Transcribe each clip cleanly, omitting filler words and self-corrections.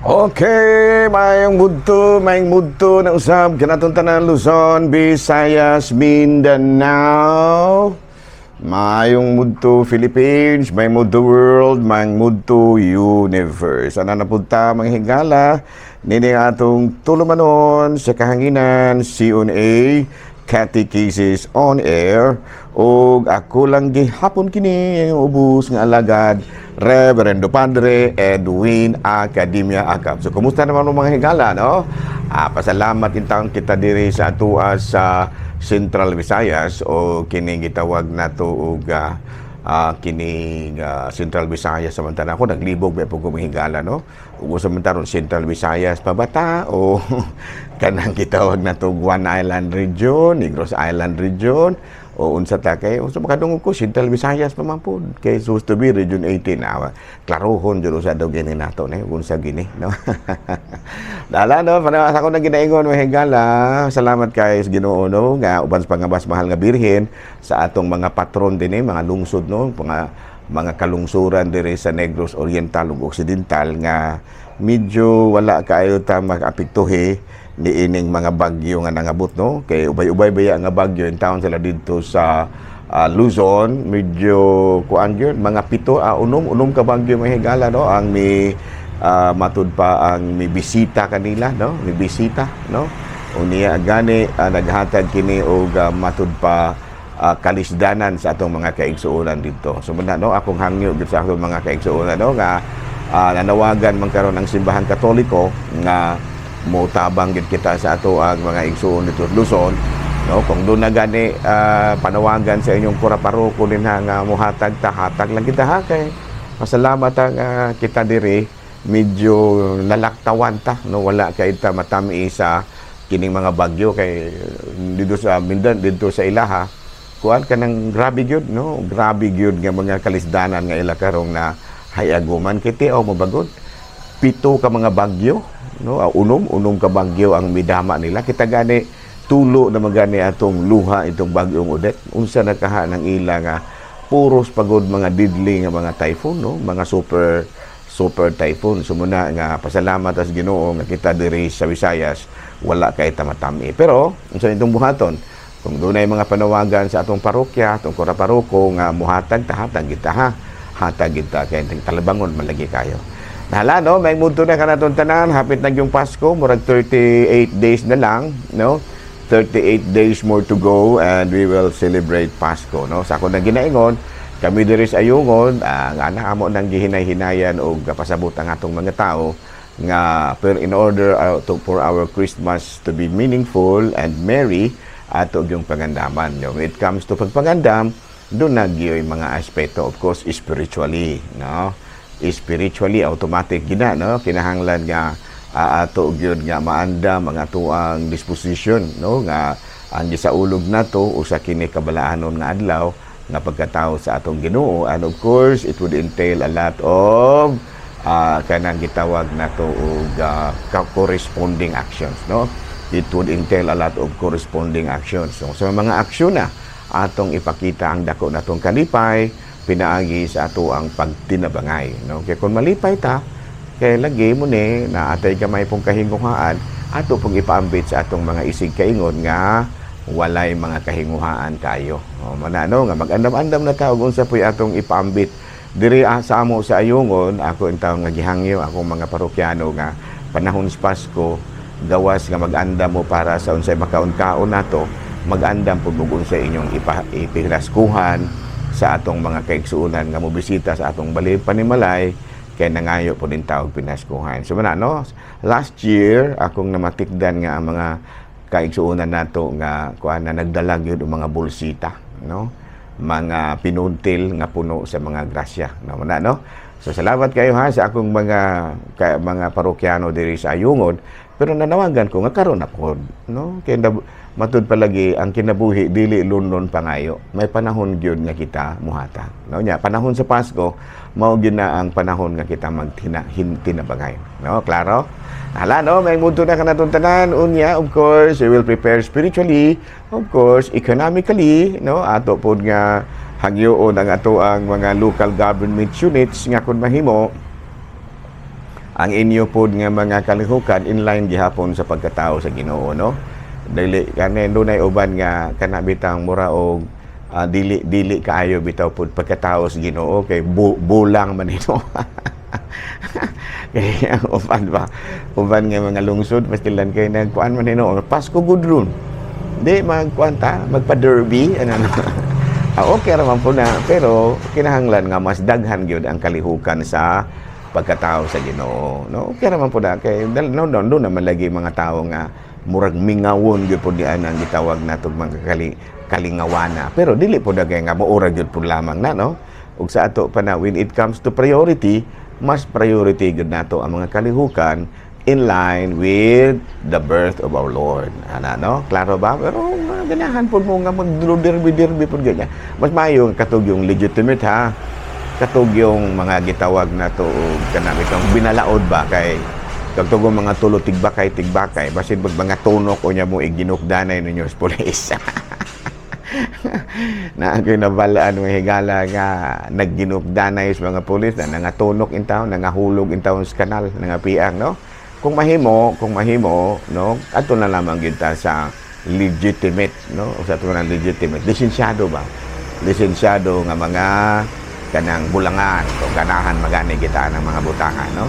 Okay, maayong budto na usab kanatong tanan, Luzon, Visayas, Mindanao. Maayong budto, Philippines, maayong budto, world, maayong budto, universe. Ana na pud ta, mga higala, nini atong tulumanon sa kahanginan, C&A Catechesis on Air, ug ako lang gihapon kini ang ubos nga alagad, Reverendo Padre Edwin Academia Acap. So kumusta naman mo, mga higala, no? Pasalamat intawon kita diri sa atua sa Central Visayas o kining gitawag nato og kining Central Visayas. Samantala ako naglibog ba po ko, mga higala, no? Ug sa taron, Central Visayas pa ba ta o kanang gitawag nato One Island Region, Negros Island Region o unsa ta? Kay unsa makadungog ko, Central Visayas pa man pud, kay supposed to be Region 18 na. Klarohon jud usa daw gini nato ni unsa gini, no? Dala, no, para sa ako nang ginaingon, mga higala, salamat kay sa Ginoo, no, nga uban sa pangabas mahal nga Birhen, sa atong mga patron dinhi, mga lungsod, no, mga kalungsuran diri sa Negros Oriental ug Occidental nga medyo wala kaayo ta makaapektuhi niining mga bagyo nga nangabot, no, kay ubay-ubay baya nga bagyo in town sila didto sa Luzon. Medyo kuan gyud, mga pito, unom ka bagyo, mga higala, no, ang mi matud pa ang mi bisita kanila, no, mi bisita, no. Unya gani naghatag kini og matud pa kalisdanan sa atong mga kaigsuonan didto. So muna, no, akong hangyo gyud sa atong mga kaigsuonan, no, nga nanawagan man karon ang Simbahang Katoliko nga motabang gid kita sa ato ang mga igsuon dito sa Luzon, no. Kung doon na gani panawagan sa inyong kura paroko dinha nga muhatag ta, hatag lang kita ha, kay pasalamat ang kita diri medyo nalaktawan ta, no, wala kay ta matami sa kining mga bagyo, kay dito sa Mindan, dito sa ilaha, kuan kanang grabe gyud, no, grabe gyud nga mga kalisdanan nga ila karong na hayaguman, kay tiaw mabagod, pito ka mga bagyo, no, unom ka bagyo ang midama nila. Kita gani tulo na magani atong luha itong bagyong Odette. Unsa na kaha ng ila nga puros pagod mga deadly nga mga typhoon, no, mga super super typhoon. So muna nga pasalamat as Ginoo nga kita diri sa Visayas wala kay tamatami. Pero unsa itong buhaton kung dunay mga panawagan sa atong parokya, atong kura paroko nga muhatag ta, hatag kita ha, hatag kita kay talabangon man lagi kayo. Hala, no, may mundo na kanatong tanan, hapit na yung Pasko, murag 38 days na lang, no? 38 days more to go and we will celebrate Pasko, no? Sa ako nang ginaingon, kami diri sa Ayungon, nga na amo nang gihinay-hinayan og pasabot ang atong mga tao nga pero in order for our Christmas to be meaningful and merry, ato yung pangandaman. No? When it comes to pagpangandam, doon na gyud mga aspeto, of course, spiritually, no? Spiritually, automatic gina, no, kinahanglan nga ato gyud nga maandam ang atoang disposition, no, nga ang gisaulog nato usa kini kabalaanon nga adlaw nga pagkatao sa atong Ginoo. And of course it would entail a lot of kanang gitawag nato og corresponding actions, no. It would entail a lot of corresponding actions. So sa mga aksyon na atong ipakita ang dako natong kalipay pinaagi sa ato ang pagtinabangay, no, kay kung malipay ta kay lagi mo ni na atay gamay pong kahinguhaan, ato pong ipaambit sa atong mga isig kaingon nga walay mga kahinguhaan kayo. O, manano nga mag-andam-andam na ta og unsa po'y atong ipaambit diri sa amo sa Ayungon. Ako intawon nga gihangyo akong mga parokyano nga panahon sa Pasko, gawas nga mag-andam mo para sa unsay makaon-kaon nato, mag-andam pud mo unsa inyong ipinaskuhan sa atong mga kaigsuonan nga mobisita sa atong balay panimalay, kay nangayo po din tawag pinaskuhan. So mana, no, last year akong namatikdan nga ang mga kaigsuonan nato nga kuan na nagdala gyud og mga bulsita, no, mga pinuntil nga puno sa mga grasya, no, mana, no. So salamat kayo ha sa akong mga parokyano diri sa Ayungon. Pero nanawagan ko nga karon na pod, no, kay matud palagi ang kinabuhi dili lunlon pangayo. May panahon gyud nga kita muhatag, no. Nya panahon sa Pasko mao gyud na ang panahon nga kita magtina tinabangay, no. Klaro. Hala, no, may mundo na kanatong tanan. Unya, of course, we will prepare spiritually, of course, economically, no, ato pod nga hangyoon ang ato ang mga local government units nga kung mahimo Ang inyo pod nga mga kalihukan in line gihapon sa pagkatao sa Ginoo, no? Dili kani dunay uban nga kana bitang mura og dili dili kaayo bitaw pod pagkatao sa Ginoo kay bulang man ino. Kaya ang uban ba, uban nga mga lungsod pastilan kay nagkuan man hino, Pasko gud ron. Di magkuan ta, magpa-derby ano ano. Okay ra man po na, pero kinahanglan nga mas daghan gyud ang kalihukan sa pagkatao sa Ginoo, no? Okay ra man po na kay no no do naman lagi mga tao nga murag mingawon gyud po dian ang gitawag natong mga kalingawana. Pero dili po dagay nga maura gyud po lamang na, no? Ug sa ato pa na, when it comes to priority, mas priority gyud nato ang mga kalihukan in line with the birth of our Lord. Ana, no? Klaro ba? Pero ganahan po mo nga magderby-derby po ganyan. Mas maayo katog yung legitimate, ha. Katog yung mga gitawag na to og kanang itong binalaod ba, kay katog yung mga tulo tigbakay tigbakay basin pag mga tunok o nya mo iginukdanay ninyo sa police na ako'y nabalaan mga higala nga nagginukdanay sa mga pulis na nangatunok in town, nangahulog in town sa kanal, nangapiang, no? Kung mahimo, no, ato na lamang gyud ta sa legitimate, no? O sa ato na legitimate, lisensyado ba? Lisensyado nga mga kanang bulangan, kung ganahan magani kita ng mga butangan, no?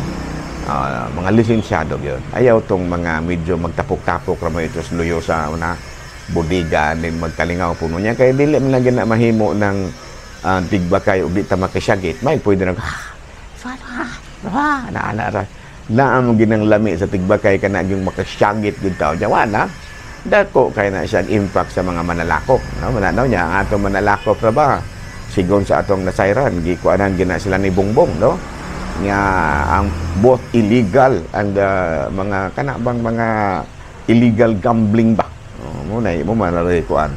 Mga lisensyado gyud. Ayaw tong mga medyo magtapok-tapok ra mo ito sa luyo sa una bodega din magkalingaw puno niya kay dili man lang na mahimo ng tigbakay ug di ta makasyagit may pwede nag na ana ra naa mo ginang lami sa tigbakay kana yung makasyagit gud tao niya wala dako kay na siya impact sa mga manalakop, no? Mananaw niya ang atong manalakop ra ba, sigon sa atong nasayran, gikuanan gina sila ni Bongbong, no, nga ang both illegal and mga kana bang mga illegal gambling ba, oh, mo na mo man kuan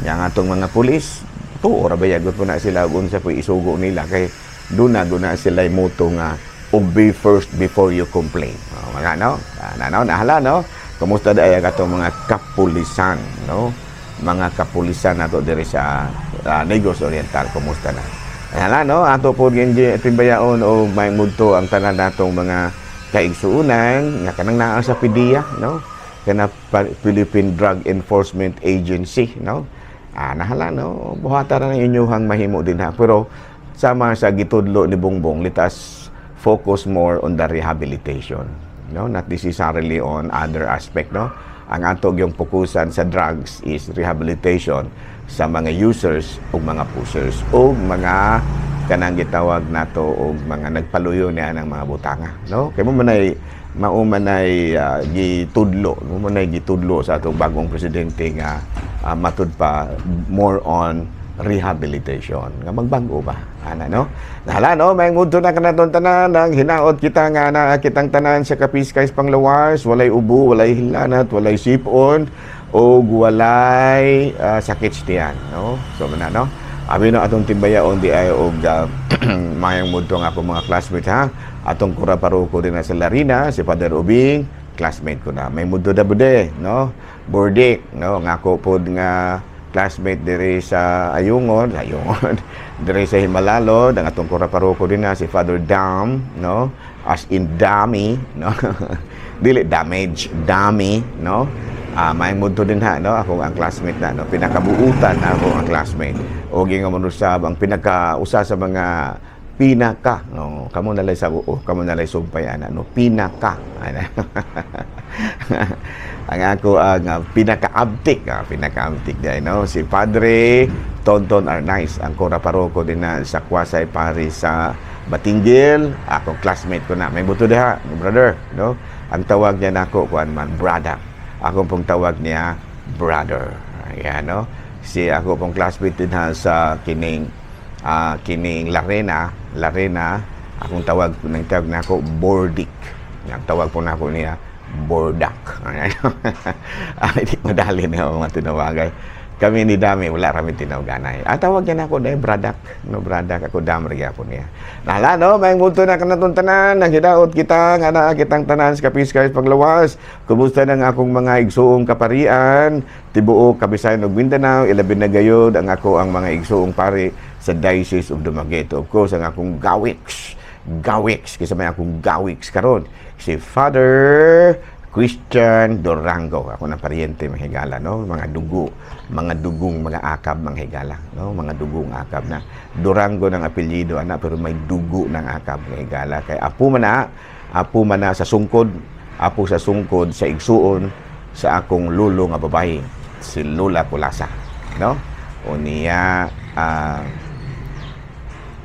nya ang atong mga pulis tuo ra ba yagot po na sila ug unsa po isugo nila kay duna guna sila moto nga "Obey first before you complain." Oh, mga no na no nahala, no? Kumusta daay ang atong mga kapulisan, no? Mga kapulisan nato diri sa Negros Oriental, kumusta na? Hala, no, ato po gyud timbayaon o may mudto ang tanan natong mga kaigsuonan nga kanang naa sa PDEA, no? Kana Philippine Drug Enforcement Agency, no? Nahala, no, buhata ra ng inyuhang mahimo din ha. Pero sama sa gitudlo ni Bongbong, let us focus more on the rehabilitation, no? Not necessarily on other aspect, no? Ang ato yung fokusan sa drugs is rehabilitation sa mga users o mga pushers o mga kanang gitawag nato og mga nagpaluyo niya ng mga butanga, no? Kay mo manay mao manay gitudlo, mo manay gitudlo sa atong bagong presidente nga matud pa more on rehabilitation nga magbag-o ba ana, no? Nahala, no? May mudto na kanaton tanan ang hinaot kita nga na kitang tanan sa kapiskay panglawas, walay ubo, walay hilanat, walay sipon o walay sakit sa tiyan, no? So mana, no, abi na atong timbayaon di ay og mayang mudto nga akong mga classmate ha. Atong kura paroko din na sa Larina, si Father Ubing, classmate ko na. May mudto da bude, no? Bordik, no? Nga ako pod nga classmate diri sa Ayungon, Ayungon, diri sa Jimalalud, ang atong kura paroko din na si Father Dam, no? As in dami, no? Dili damage, dami, no? May mudto din ha, no? Ako ang classmate na, no? Pinakabuutan na ako ang classmate. O nga mo usab ang pinaka usa sa mga pinaka, no? Kamo nalay sa oh, kamo nalay sumpay ana, no? Pinaka. Ana. Ang ako ang pinaka-abtik, pinaka-abtik diay, no? Si Padre Tonton Arnaiz, ang kura paroko din na sa Kwasay Parish sa Batinguil, akong classmate ko na. May buto diha, brother, no? Ang tawag niya nako kuan man, brother. Ako pong tawag niya, brother. Ayan, no? Si ako pong classmate din ha sa kining kining Larena, Larena, akong tawag ng tawag nako Bordik. Ang tawag po nako niya Bordak. Ayan. Ay, di madali na ang mga tinawagay. Kami ni Dami, wala kami tinawaganay. Ah, tawag niya na ako, dahil Bradak. No, Bradak, ako Dam, po niya. Nahala, no, may multo na kanatong tanan, nang hidaot kita, nga naa kitang tanan sa kapiskay panglawas. Kumusta na nga akong mga igsuong kaparian, tibuok, Kabisayan ug Mindanao, ilabi na gayod ang ako ang mga igsuong pari sa Diocese of Dumaguete. Of course, ang akong gawiks Gawix, kinsa may akong Gawix karon? Si Father Christian Dorango, ako na paryente, mga higala, no? Mga dugo, mga dugong mga Akab, mga higala, no? Mga dugong Akab na. Dorango ng apelyido ana, pero may dugo ng Akab, mga higala, kay apo man na sa sungkod, apo sa sungkod sa igsuon sa akong lulo nga babae, si Lola Kulasa, no? O niya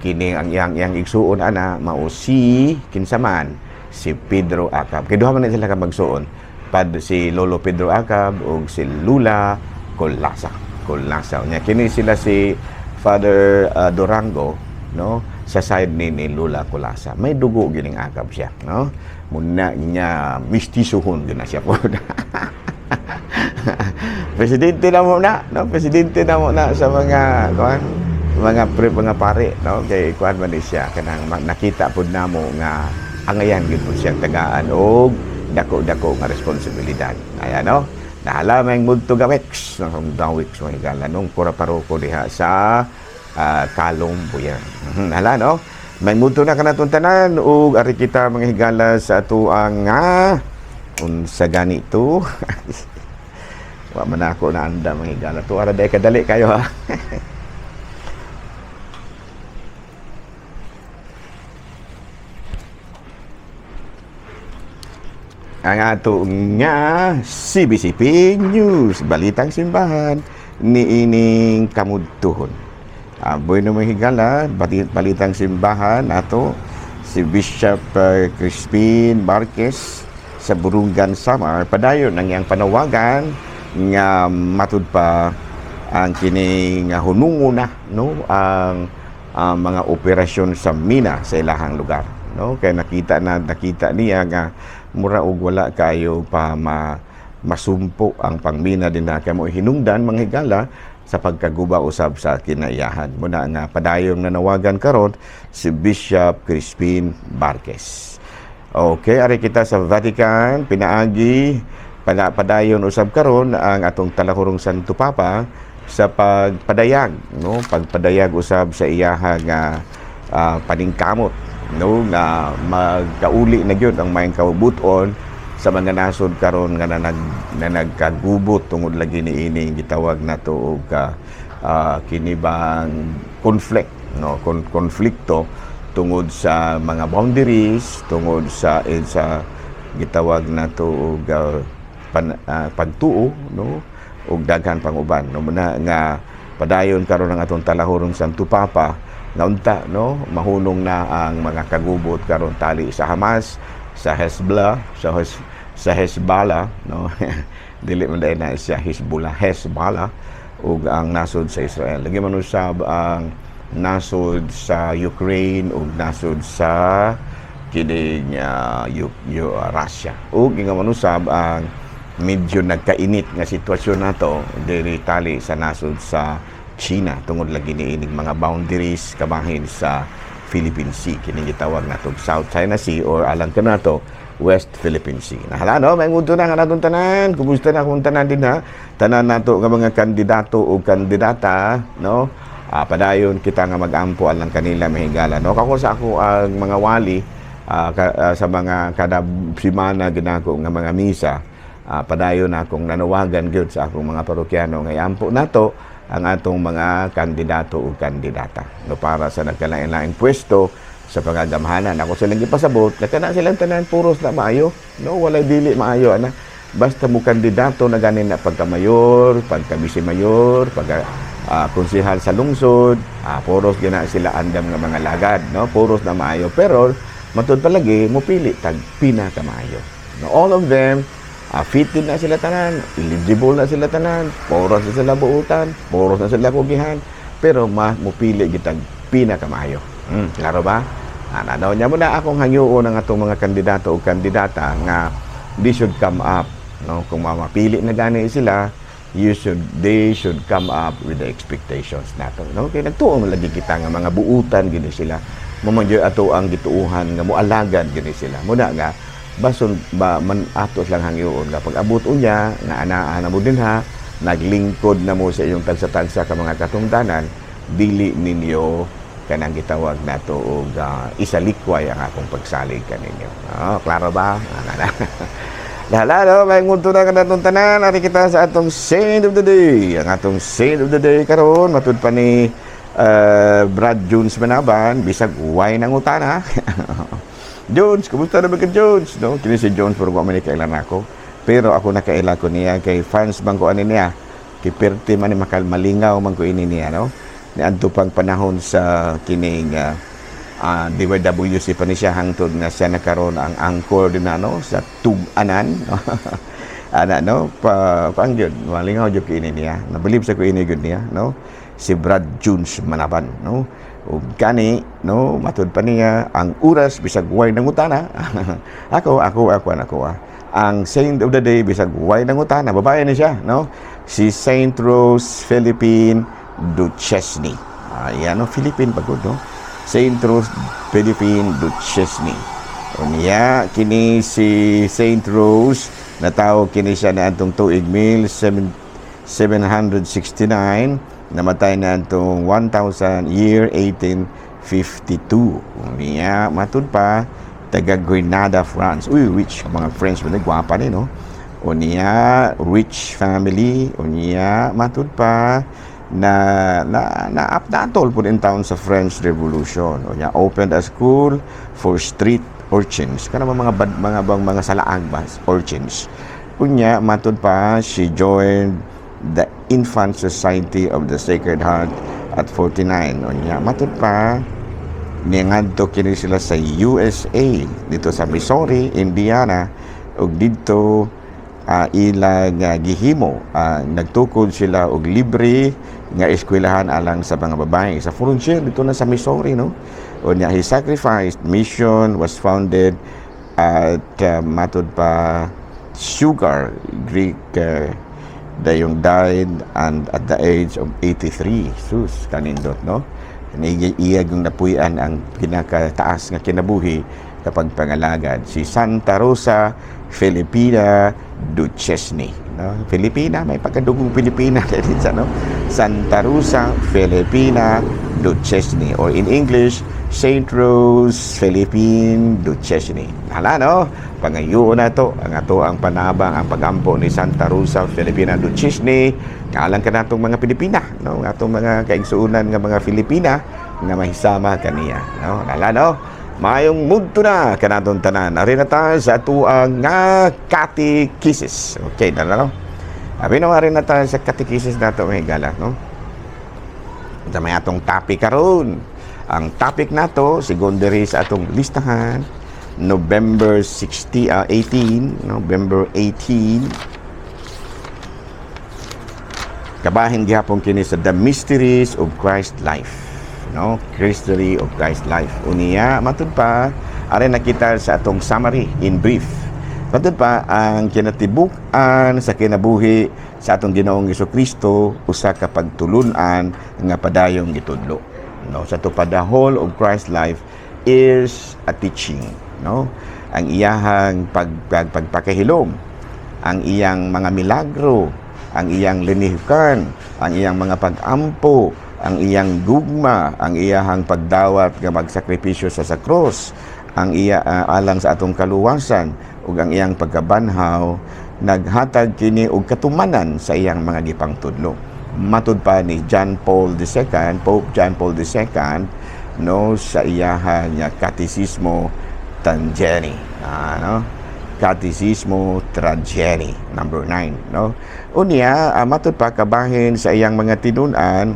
kini ang iyang iyang igsuon ana mao si kinsaman si Pedro Acab. Kay duha man na sila ka magsuon. Pad si Lolo Pedro Acab ug si Lula Kulasa. Kulasa. Nya kini sila si Father Dorango, no, sa side ni Lula Kulasa. May dugo gining Acab siya, no? Muna niya mistisuhon gyud na siya po. Presidente na mo na, no? Presidente na mo na sa mga kuan, mga pre, mga pare, no? Kay kuan man ni siya, kanang nakita pud namo nga angayan gyud pud siyang tagaan og dako-dako nga responsibilidad. Ayan, no? Nahala may mudto gaweks ng gaweks, mga higala, nung kura paroko diha sa Kalong Buyan. Hala, no? May mudto na kanatong tanan ug ari kita, mga higala, sa atuang nga unsa ganito. Wa man ako na anda, mga higala. Tuwa ra day kadali kayo, ha. Ang ato nga CBCP News, Balitang Simbahan niining kamudtuhon. Bueno, mga higala, Balitang Simbahan ato si Bishop Crispin Marquez sa Burungan, Samar, padayon ang iyang panawagan nga matud pa ang kining hunungo na, no, ang mga operasyon sa mina sa ilahang lugar, no, kay nakita na nakita niya nga mura og wala kayo pa masumpo ang pangmina din na kay mo hinungdan, mga higala, sa pagkaguba usab sa kinaiyahan. Muna nga padayong nanawagan karon si Bishop Crispin Barques. Okay, ari kita sa Vatican, pinaagi padayon usab karon ang atong talahurong Santo Papa sa pagpadayag, no, pagpadayag usab sa iyaha nga paningkamot, no, nga magkauli na gyud ang maayong kabubut-on sa mga nasod karon nga na nagkagubot tungod lagi niining gitawag nato og kini bang conflict, no, konflikto tungod sa mga boundaries, tungod sa sa gitawag nato og pagtuo, no, ug daghan pang uban, no. Muna nga padayon karon ang atong talahurong Santo Papa nga unta, no, mahunong na ang mga kagubot karon tali sa Hamas, sa Hezbollah, sa Hezbollah, no, dili man dahil na siya Hezbollah, Hezbollah, ug ang nasod sa Israel. Lagi man usab ang nasod sa Ukraine ug nasod sa kining Russia. Ug inga man usab ang medyo nagkainit nga sitwasyon nato diri tali sa nasod sa China tungod lagi niining mga boundaries kabahin sa Philippine Sea, kining gitawag nato South China Sea or alang kanato West Philippine Sea. Nahala, no, may ngunto na nga natong tanan. Kumusta na akong tanan din ha? Tanan nato nga mga kandidato o kandidata, no? Padayon kita nga mag-ampo alang kanila, mahigala, no? Kako sa ako ang mga wali sa mga kada simana ginako nga mga misa, padayon akong nanawagan gyud sa akong mga parokyano nga iampo nato ang atong mga kandidato o kandidata, no, para sa nagkalain-laing pwesto sa pangagamhanan. Ako silang gipasabot na kana silang tanan puros na maayo, no, walay dili maayo ana. Basta mo kandidato na ganin na pagka mayor, pagka vice mayor, pagka konsehal sa lungsod, puros gina sila andam nga mga lagad, no, puros na maayo, pero matud palagi mo pili tag pinakamaayo. No, all of them fitted na sila tanan, eligible na sila tanan, puros na sila buutan, puros na sila kugihan, pero mupili gitag pinakamaayo. Klaro ba? Ano, nya mo na akong hangyoon ang atong mga kandidato o kandidata nga they should come up, no, kung mamapili na gani sila, you should they should come up with the expectations nato, no, kay nagtuo man lagi kita nga mga buutan gini sila, mo man gyud ato ang gituohan nga moalagad gini sila. Muna nga bason ba man ato lang hangyoon nga pag abot unya nga anaa na mo dinha, naglingkod na mo sa iyong tagsa-tagsa ka mga katungdanan, dili ninyo Kanang gitawag nato og isalikway ang akong pagsalig kaninyo. Oh, klaro ba? Ana na. Lala, no, may ngunto na kanatong tanan. Ari kita sa atong saint of the day. Ang atong saint of the day karon matud pa ni Brad Jones Manaban, bisag way nangutana. Jones, kumusta na ba ka, Jones? No, kini si Jones, pero wa man ni kailan ako. Pero ako nakaila ko niya kay fans bang ko ani niya. Kay perti man ni makal malingaw man ko ini niya, no. Niadto pang panahon sa kining DYWC pa ni siya hangtod nga siya nakaroon ang anchor din na, no, sa Tug-anan. Ana, no, pa paang gyud malingaw jud ko ini niya. Nabilib sa ko ini gyud niya, no, si Brad Jones Manaban, no. Ug kani, no, matud pa niya ang oras bisag way nangutana. Ako ako ako ako ah. Ang saint of the day, bisag way nangutana, babae ni siya, no, si Saint Rose Philippine Duchesne. Ah, yan, no, Philippine pagod, no. Saint Rose Philippine Duchesne. Unya, kini si Saint Rose, natawo kini siya na atong tuig 769, namatay na atong 1000 year 1852. Unya, matud pa, taga Grenada, France. Uy, rich mga French man, gwapa ni, no? Unya, rich family. Unya, matud pa, na na na natol pud in town sa French Revolution. Unya, opened a school for street urchins. Kana mga bad, mga bang mga salaag ba, urchins. Unya, matud pa, she joined the Infant Society of the Sacred Heart at 49. Unya, matud pa, niangadto kini sila sa USA dito sa Missouri, Indiana, ug didto ilang gihimo, nagtukod sila og libre nga eskwelahan alang sa mga babae sa frontier dito na sa Missouri, no. Unya, he sacrificed mission was founded at matud pa Sugar Creek, dayong died and at the age of 83. Sus, kanindot, no. Iyag yung napuy-an ang pinakataas nga kinabuhi kapag pangalagad, si Santa Rosa Filipina Duchesne, no. Filipina, may pagkadugong Pilipina din sa, no, Santa Rosa Filipina Duchesne, or in English, Saint Rose Philippine Duchesne. Hala, no, pangayoon na to ang ato ang panabang, ang pagampo ni Santa Rosa Filipina Duchesne alang kanatong mga Pilipina, no, ang atong mga kaigsuonan nga mga Filipina nga mahisama kaniya, no. Hala, no. Maayong mudto na kanatong tanan. Ari na ta sa atuang nga catechesis. Okay, dala, no. Abi no, ari na ta sa catechesis nato, mga higala, no. Sa may atong topic karon. Ang topic nato sigon diri sa atong listahan, November 60, 18, November 18. Kabahin gihapon kini sa The Mysteries of Christ Life. No? Mystery of Christ Life. Unya, matud pa, are nakita sa atong summary in brief. Matud pa, ang kinatibuk-an sa kinabuhi sa atong Ginoong Kristo usa ka pagtulun-an nga padayong gitudlo. No, sa tupad, the whole of Christ's life is a teaching, no? Ang iyahang pagpakahilom, ang iyang mga milagro, ang iyang linihukan, ang iyang mga pag-ampo, ang iyang gugma, ang iyahang pagdawat nga magsakripisyo sa krus, ang iya alang sa atong kaluwasan ug ang iyang pagkabanhaw, naghatag kini og katumanan sa iyang mga gipangtudlo. Matud pa ni John Paul II, Pope John Paul II, no, sa iyahang nga Catechismo Tangeni. Ah, no? Catechismo Trangeni, number 9, no. Unya, matud pa, kabahin sa iyang mga tinun-an,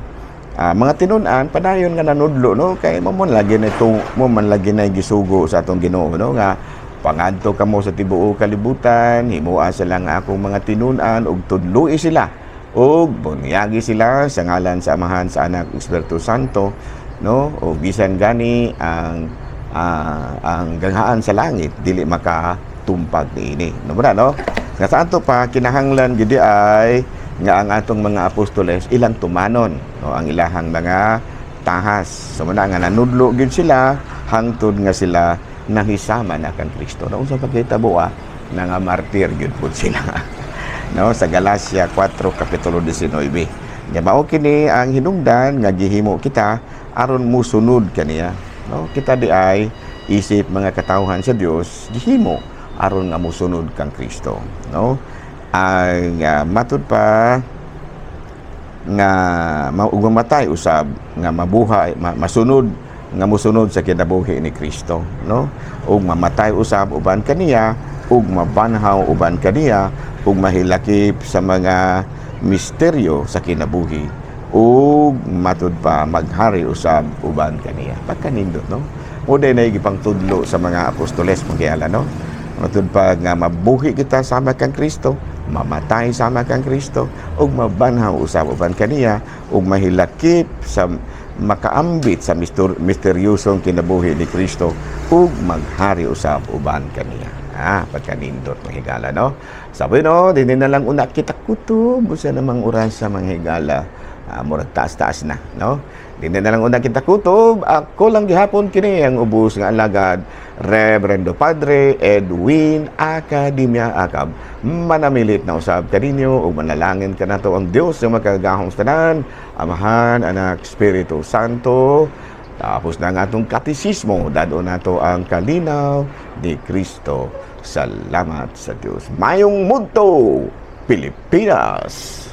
mga tinun-an padayon nga nanudlo, no, kay mo man lagi na ito, mo man lagi na gisugo sa atong Ginoo, no, nga pangadto kamo sa tibuok kalibutan, himoa sila nga akong mga tinun-an ug tudloi sila ug bunyagi sila sa ngalan sa Amahan, sa Anak ug Espiritu Santo, no, ug bisan gani ang ganghaan sa langit dili makatumpag niini, no ba, no. Nga sa ato pa kinahanglan gid ay nga ang atong mga apostoles ilang tumanon, no, ang ilahang mga tahas. So muna nga nanudlo gid sila hangtod nga sila nahisama na kang Kristo, no. Unsa pagkahitabo, na nga martir gyud pud sila, no, sa Galacia 4 kapitulo 19. Nya mao kini ang hinungdan nga gihimo kita. Aron musunod kaniya, no? Kita diay isip mga katawhan sa Dios, gihimo aron nga musunod kang Kristo, no? Ang matud pa nga ug mamatay usab nga mabuhay, masunod nga musunod sa kinabuhi ni Kristo, no? Ug mamatay usab uban kaniya, ug mabanhaw uban kaniya, ug mahilakip sa mga misteryo sa kinabuhi, ug matud pa maghari usab uban kaniya. Pagkanindot, no? Mao diay na gipangtudlo sa mga apostoles, mga, no? Matud pa nga mabuhi kita sama kang Kristo, mamatay sama kang Kristo, ug mabanhaw usab uban kaniya, ug mahilakip sa makaambit sa misteryosong kinabuhi ni Kristo, ug maghari usab uban kaniya. Ah, pagkanindot, mga higala, no? Sabi, no, dinhi na lang una kita kutob sa namang oras sa mga higala. Ah, murag taas-taas na, no? Dinhi na lang una kita kutob. Ako lang gihapon kini ang ubos nga alagad, Reverendo Padre Edwin Academia Acab. Manamilit na usab kaninyo ug manalangin kanato ang Dios nga makagagahom sa tanan, Amahan, Anak, Espiritu Santo. Tapos na ang atong katisismo, dad-on nato ang kalinaw ni Kristo. Salamat sa Dios. Mayong mudto, Pilipinas!